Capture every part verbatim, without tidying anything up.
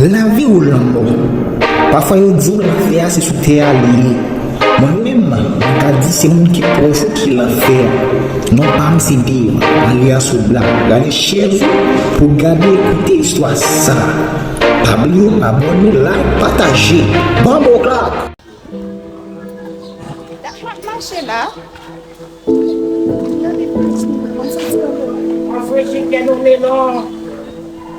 Lavi ou lanmò. Pafwa yo di w lanfè a se sou tè a li ye. Mwen menm, mwen ka di se moun ki pwòch ou ki lanfè a. Non pa m se Deva, alyas Oblak. Gade chèz ou pou gade, koute istwa sa. Pa bliye abòne, like, pataje. Bòmbòklak! Dat m ap mache la. Gade plis mwen, mwen santi anlè. Mwen vre ki gen nou melon.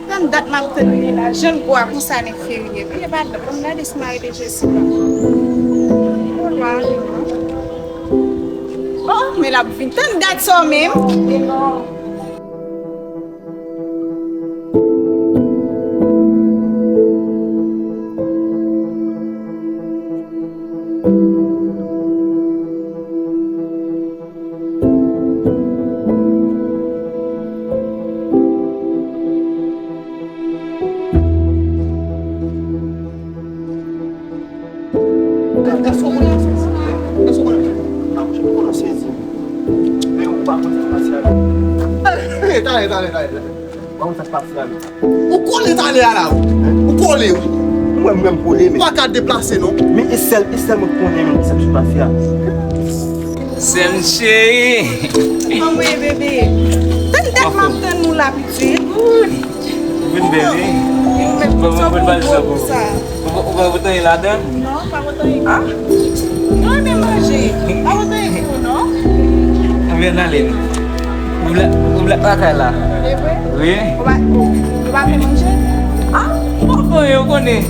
Tann dat m ap tann li la, jan l gwo a konsa nèg ferye. Li pa bon, gade si m arete Jessica. Oh, men l ap vin. Tann dat sa w menm. Èske w konnen sa se? Èske w konnen sa se? Mwen konnen sezi. Men ou pa konn sa se ale. Talè, talè, talè, talè. Ou pa konn sa se ale. Ou kole talè a la, wi. Ou kole, wi. Mwen, mwen, m kole, men. Ou pa ka deplase, non. Men e sèl, e sèl mwen konnen, men, sa se pase a. Sè m cheri. Kòman w ye, bebe? Tann dat m ap tann nou la, pitit. Ou vin bèl, wi. Bon, mwen pou l bal sa pou ou. Ou pa, ou pa pote anyen ladan? Non, pa pote anyen. Ah? Nou renmen manje. Pa pote anyen pou ou, non. Anben n ale. Ou vle, ou vle lakay la? E vre? Wi. Ou pa, ou pa fè manje? Ah, ou pa fè anyen, ou konnen.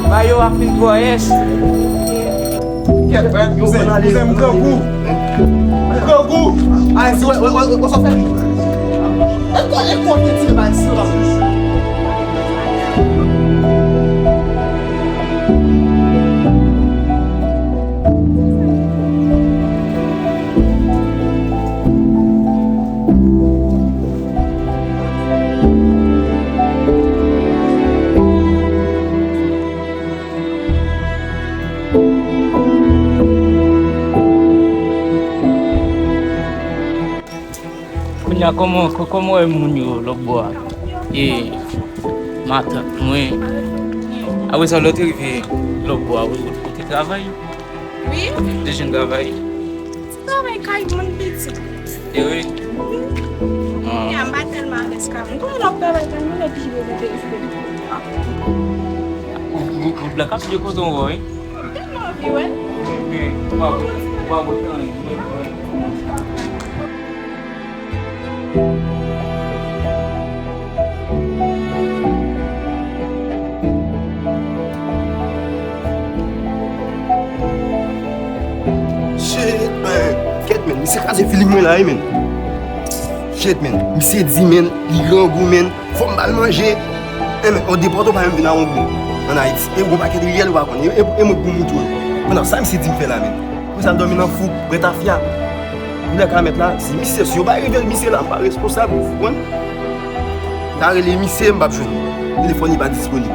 Ba yo ap fin twò yès. Kèt, kouzen, kouzen, m grangou. M grangou. Ayiti, wè, wè, wè, wè sa w fè. E kwa, e kwa w te tire bay sila? Kounye a, kòman, kò-, kòman w wè moun yo lòtbò a? E matant mwen. Apre sa, lè w te rive lòtbò a, ou, ou te travay? Wi. Ou te jwenn travay? Ti travay kay moun piti. E wi? Ah. Kounye a, m pa tèlman alèz kay moun. Kounye a, lè w travay kay moun, epi yo mete isit. Ou, ou, ou blak ap byen kontan wè w, wi. M tèlman anvi wè l. Ou pa, ou pa wè anyen. Shit, man. Kèt, man. Misye kraze feeling mwen la, wi, man. Shit, man. Misye di, man, li grangou, man. Fò m ba l manje. E men, o depòte w pa menm vin a yon gou ann Ayiti. E yon pakèt riyèl ou pa konn. E, e, e mwen k pou moute w yo. Pandan sa misye di m fè la menm. Pou sa l dòmi nan fouk, bwè tafya. Koulè ka mèt la, si misye, si yo pa rive l misye la, m pa responsab, ou konprann? M ta rele misye, m p ap jwenn li. Telefòn li pa disponib.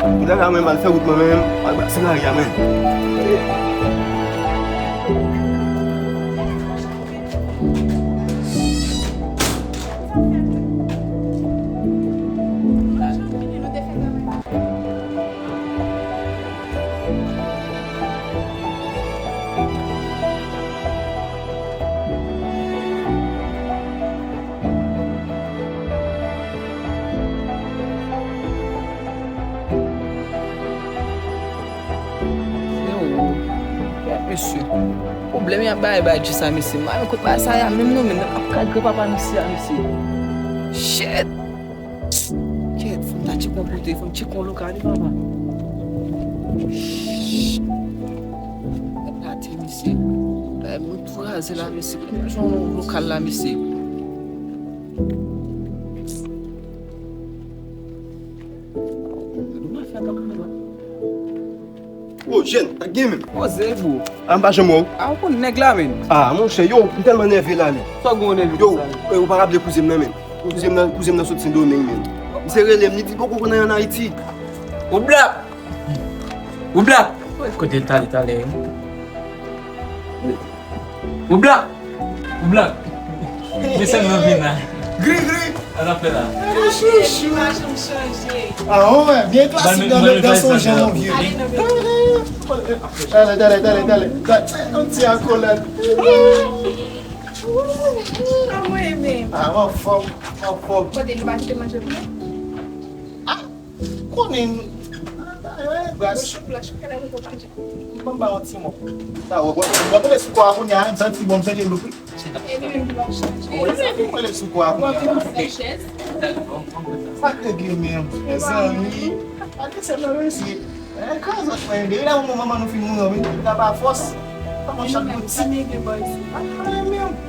Koulè ka mwen m al fè wout mwen menm, m al brase lari a mwen. Yo, kèt mesye. Pwoblèm y ap bay bay Jis a mesye. M pa konn kot bagay sa ye a menm non, men ap ka granpapa mesye a mesye. Shit! Kèt, fò m ta tcheke yon kote, fò m tcheke yon lokal wi papa. Shit! Gade mesye. Bagay mwen tou raze la mesye. Kote m jwenn yon lokal la mesye? Gade yon afè nan kay la. O, jèn, sa k gen menm? Poze, bro. A, m pa janm wè w. A, ou konn nèg la, menn. A, monchè, yo, m tèlman nève la, menn. Sa w gen w nève konsa, menn? Yo, ou pa raple kouzen m nan, menn. Kouzen m nan, kouzen m nan sot Sendomeng, menn. Misye rele m, li di poko konn anyen ann Ayiti. Oblak! Oblak! Kote l t ale talè, wi? Oblak! Oblak! Mesye m nan vin la. Gri, gri! Sa n ap fè la? Chouchou. Ah ouais, bien classique dans le dans son jeu, mon vieux. Dale, dale, dale, dale, dale. Yon ti akolad. Kòman e menm? Ah, mwen fòm, mwen fòm. Kote nou pa kite manje pou nou? Konnen, gras. Chou blanch, kèlè nou konpanje? Mwen ba yon ti mò. Sa wè, mwen mwen sou kwa kounye a, m santi bon, m santi loup. E li menm ki pa chanje. Mwen sou kwa kounye a. Sa k regle menm, mezanmi. Ade se nan resi. Kran zòt mwen, depi la moun manman nou fin mouri, wi, la pa fòs. Kòman chat bouti. Mwen gen bòy isi.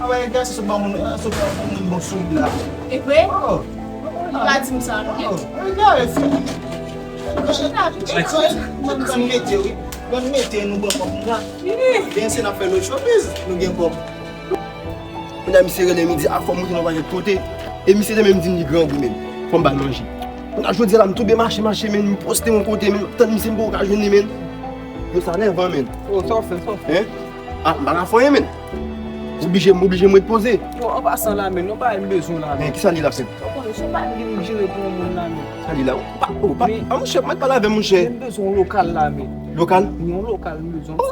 Aba e gason sot ban moun, sot ban moun bon sou la. E vre? Oh, Ou pa di m sa non. Oh, e gare fini. Mwen mete wi. Mwen mete nou bon kòb la. Gen se n ap fè lòt chopiz, nou gen kòb. Kounye a misye rele m, li di a fò m moute nan pakèt kote. E misye te menm di m li grangou menm. Fò m ba l manje. Kounye a jodi a la m tonbe mache mache menm, m poste yon kote menm, m ap tann misye m poko ka jwenn li menm. Yo sa nèvan menm. Oh, sa w fè, sa w fè. Hein? Ah, m pa ka fè anyen menm. M oblije, m oblije m ret poze. Bon, an pasan la menm, yon bagay m bezwen la Men menm. Kisa li la fè? Ou konnen se yon bagay m gen pou m jere pou yon moun la menm. Sa li la? Pa, oh, pa, ah, monchè, mwen pale avè monchè. Men m bezwen yon lokal la menm. Lokal? Yon lokal m bezwen. Pa,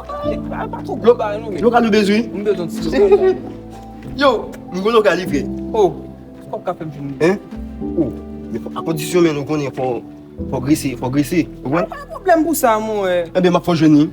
pa, pa twò gwo bagay non menm. Lokal ou bezwen? M bezwen ti lokal la menm. Yo, m gon lokal li vre. Oh, kòb ka fè m jwenn li. Hein? Oh, men fò, a kondisyon men nou konnen fò, fò grese, fò grese. Ou wè? Pa pwoblèm pou sa, mon wè. Enben, m ap fè w jwenn li.